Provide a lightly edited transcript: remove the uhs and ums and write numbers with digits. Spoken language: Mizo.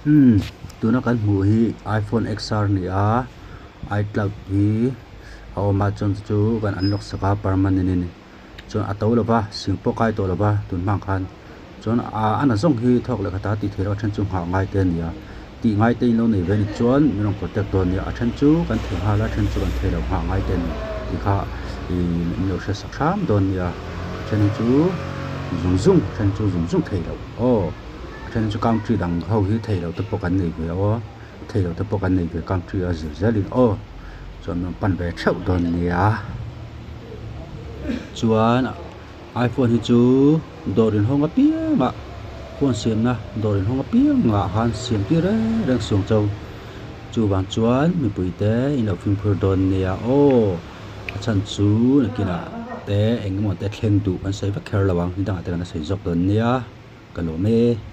Umm tuna kan hmuh hi iphone XR a ni a icloud hi a awm a chuan chu chu kan unlock sak a permanent in chuan a to lova sing pawh kai tawh lova tun hma ang khan chuan ah a na zawng hi thawk leh khat a tih theih loh a then chu nghah ngai te a ni a tih ngai te in lo nei ve a ni chuan min rawn contact dawn nia a then chu kan thei nghal a a then chu kan thei lo nghah ngai te a ni tih kha ihh min lo hriat sak hram dawn nia a then hi chu zung zung a then chu zung zung thei loh aw. A then chu country dang ho hi thei loh te pawh kan nei ve aw thei loh te pawh kan nei ve country a zir zel in aw chuan an pan ve theuh dawn nia chuan iphone hi chu dawr inhawng apiang ah phone siamna dawr inhawng apiang ah khan siam tir reng reng suang chau chuvang chuan mipui te in lo fimkhur dawn nia aw a chhan chu nakinah te eng emaw te thleng duh kan sawi vek kher lo ang ni dangah te kan la sawi zawk dawn nia. Ka lawm e.